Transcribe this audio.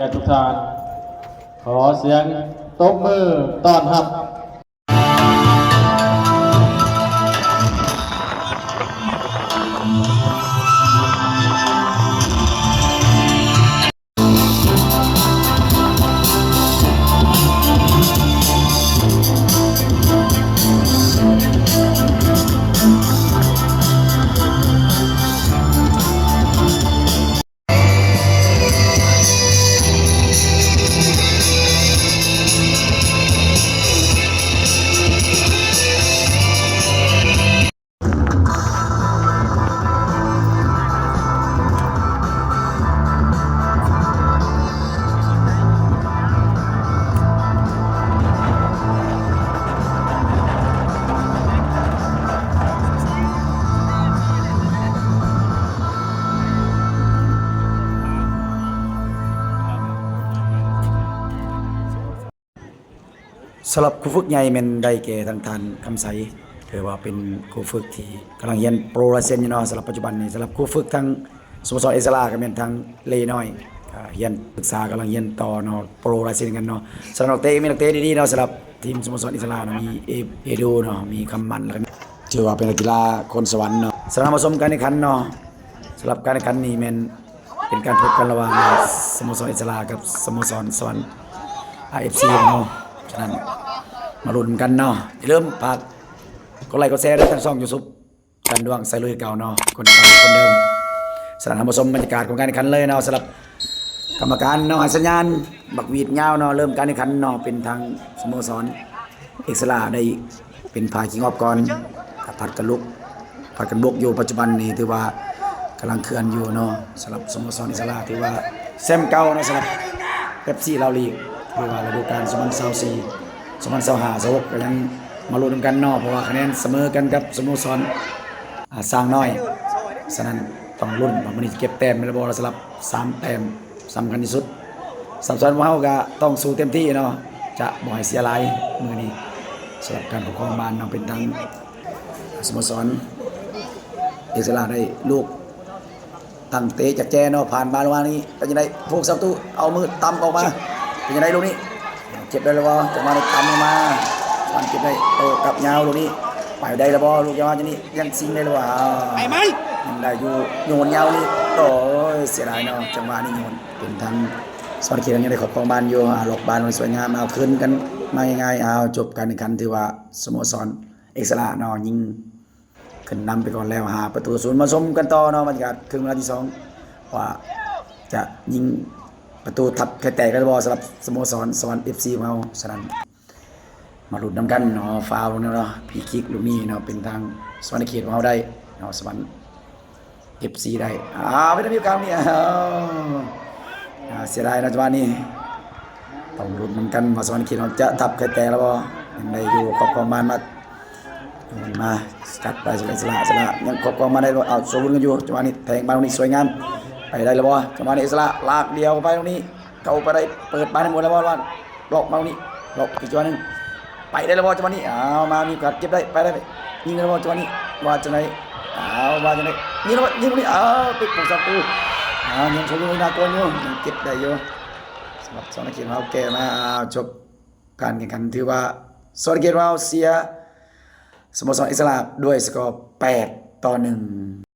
ແກ່ທຸກທ່ານ ຂໍສຽງຕົບມືຕ້ອນຮັບ. ສຳລັບຄູຝຶກໃຫຍ່ແມ່ນໄດ້ແກ່ທາງທ່ານຄຳໄຊ ຖືວ່າເປັນຄູຝຶກທີ່ກຳລັງຮຽນໂປຣລາຍເຊັນຢູ່ເນາະ. ສຳລັບປັດຈຸບັນນີ້ ສຳລັບຄູຝຶກທາງສະໂມສອນເອສລາ ກໍແມ່ນທາງເລນ້ອຍ ກໍຮຽນສຶກສາ ກຳລັງຮຽນຕໍ່ເນາະ ໂປຣລາຍເຊັນກັນເນາະ. ສຳລັບນັກເຕະ ມີນັກເຕະດີໆເນາະ ສຳລັບທີມສະໂມສອນເອສລາເນາະ ມີເອ ເອດູເນາະ ມີຄຳໝັ້ນ ແລ້ວກໍຖືວ່າເປັນນັກກິລາຄົນສະຫວັນເນາະ. ສຳລັບມາຊົມການແຂ່ງຂັນເນາະ ສຳລັບການແຂ່ງຂັນນີ້ແມ່ນ ເປັນການພົບກັນລະຫວ່າງສະໂມສອນເອສລາກັບສະໂມສອນສະຫວັນ ອາ ເອັຟ ຊີ ຂອງເຮົາ. ສະນັ້ນມາລຸ້ນກັນເນາະ. ຢ່າລືມຝາກກົດໄລກົດແຊເດີ ທາງຊ່ອງ YouTube ກັນດວງໃສ່ລຸຍເກົ່າເນາະ ຄົນເກົ່າຄົນເດີມ. ສະນັ້ນເຮົາມາຊົມບັນຍາກາດຂອງການແຂ່ງຂັນເລີຍເນາະ. ສຳລັບກຳມະການເນາະ ໃຫ້ສັນຍານບັກຫວີດຍາວເນາະ ເລີ່ມການແຂ່ງຂັນເນາະ. ເປັນທາງສະໂມສອນເອກສະລາໄດ້ ເປັນຝ່າຍຄິກອອບກ່ອນ ກະຜັດກັນລຸກ ຜັດກັນບຸກຢູ່. ປັດຈຸບັນນີ້ຖືວ່າກຳລັງເຄື່ອນຢູ່ເນາະ ສຳລັບສະໂມສອນເອສລາ ຖືວ່າແຊ້ມເກົ່າເນາະ ສຳລັບເປັບຊີລາວລີກ ຖືວ່າລະດູການສອງພັນຊາວສີ່ ສອງພັນຊາວຫ້າ ຊາວຫົກ ກໍຍັງມາລຸ້ນນຳກັນເນາະ ເພາະວ່າຄະແນນສະເໝີກັນກັບສະໂມສອນ ອາ ຊ້າງນ້ອຍ. ສະນັ້ນຕ້ອງລຸ້ນວ່າມື້ນີ້ຈະເກັບແຕ້ມແມ່ນແລ້ວບໍ່ ສຳລັບສາມແຕ້ມ ສຳຄັນທີ່ສຸດ. ສະໂມສອນຂອງເຮົາກໍຕ້ອງສູ້ເຕັມທີ່ເນາະ ຈະບໍ່ໃຫ້ເສຍຫຼາຍມື້ນີ້. ສຳລັບການປະຄອງບານເນາະ ເປັນທາງສະໂມສອນເອສລາໄດ້ລູກຕັ້ງເຕະຈາກແຈເນາະ ຜ່ານມາລະຫວ່າງນີ້ ເປັນຈັ່ງໃດ ຜູ້ຮັກສາປະຕູເອົາມືຕຳອອກມາ ເປັນຈັ່ງໃດລູກນີ້ ເກັບໄດ້ແລ້ວບໍ່? ຈັງຫວະນີ້ຕຳອອກມາ ສະຫວັນເກັບໄດ້ ໂຕ້ກັບຍາວລູກນີ້ ໄປໄດ້ແລ້ວບໍ່? ລູກຍາວມາຈັ່ງນີ້ ຍັງຊິງໄດ້ຫຼືວ່າ ໄປໄໝ? ຍັງໄດ້ຢູ່ ໂຍນຍາວນີ້ ໂອ້ຍ ເສຍດາຍເນາະ ຈັງຫວະນີ້ໂຍນ ເປັນທາງສະຫວັນເຂດຍັງໄດ້ຄອບຄອງບານຢູ່ ອາ ລັອກບານໄວ້ສວຍງາມ ເອົາຄືນກັນມາງ່າຍໆ. ເອົາ ຈົບການແຂ່ງຂັນ ຖືວ່າສະໂມສອນເອກສະລາເນາະ ຍິງຂຶ້ນນຳໄປກ່ອນແລ້ວ ຫ້າປະຕູສູນ. ມາຊົມກັນຕໍ່ເນາະ ບັນຍາກາດເຄິ່ງເວລາທີສອງ ວ່າຈະຍິງປະຕູທັບໄຂ່ແຕກໄດ້ຫຼືບໍ່ ສຳລັບສະໂມສອນສະຫວັນເອັບຊີຂອງເຮົາ. ສະນັ້ນ ມາລຸ້ນນຳກັນເນາະ ຟາວເນາະ ຟຣີຄິກລູກນີ້ເນາະ ເປັນທາງສະຫວັນນະເຂດຂອງເຮົາໄດ້ເນາະ ສະຫວັນເອັບຊີໄດ້. ອ້າວ ເປັນມີໂອກາດນີ້ ອ້າວ ເສຍດາຍເນາະ ຈັງຫວະນີ້ ຕ້ອງລຸ້ນນຳກັນວ່າສະຫວັນນະເຂດເຮົາຈະທັບໄຂ່ແຕກແລ້ວບໍ່ ຍັງໄດ້ຢູ່ ຄອບຄອງບານມາ ມາ ສະກັດໄປ ສະລະ ສະລະ ຍັງຄອບຄອງມາໄດ້ບໍ່? ເອົາ ໂຊລຸ້ນກັນຢູ່ ຈັງຫວະນີ້ແທງບານນີ້ສວຍງາມ ໄປໄດ້ແລ້ວບໍ່? ຈັງຫວະນີ້ເອກສະລາ ລາກດຽວເຂົ້າໄປ ຕຮງນີ້ ເຂົ້າໄປໄດ້ ເປີດບານໃຫ້ໝົດແລ້ວບໍ່? ລັອກມານີ້ ລັອກອີກຈັງຫວະໜຶ່ງ ໄປໄດ້ແລ້ວບໍ່? ຈັງຫວະນີ້ ເອົາ ມາ ມີໂອກາດເກັບໄດ້ ໄປໄດ້ ຍິງໄດ້ບໍ່? ຈັງຫວະນີ້ ວ່າຈັ່ງໃດ? ເອົາ ວ່າຈັ່ງໃດ? ຍິງແລ້ວບໍ່? ຍິງນີ້ ເອົາ ຕິດຂອງສາມຕູ ເອົາ ຍັງຊົນຢູ່ໜ້າກອນຢູ່ ຍັງເກັບໄດ້ຢູ່. ສຳລັບສະຫວັນນະເຂດເຮົາແກ້ມາ ເອົາ ຈົບການແຂ່ງຂັນ ຖືວ່າສະຫວັນນະເຂດເຮົາເສຍສະໂມສອນເອກສະລາດ້ວຍສະກໍແປດຕໍ່ໜຶ່ງ.